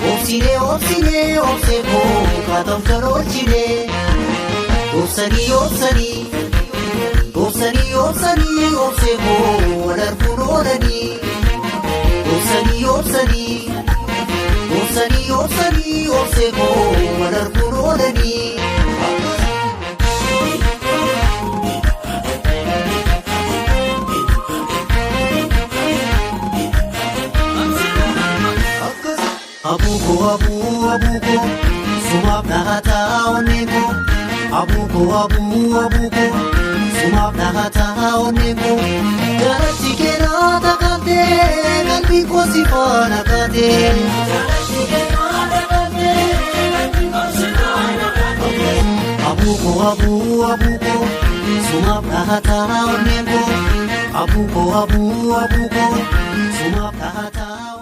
Obsine obsine obsee koo kaatamtan oolchine obsanii obsanii obsanii obsanii obsee koo wal arguun oolanii obsanii obsanii obsanii obsanii obsee koo wal arguun oolanii. Abuko abu abuko sumaaf dhaataa onneeko abuko abu abuko sumaaf dhaataa onneeko jaalatti keenaa takkaattee qalbii koo si faana kaatee. Abuko abu abuko sumaaf dhaataa onneeko abuko abu abuko sumaaf dhaataa.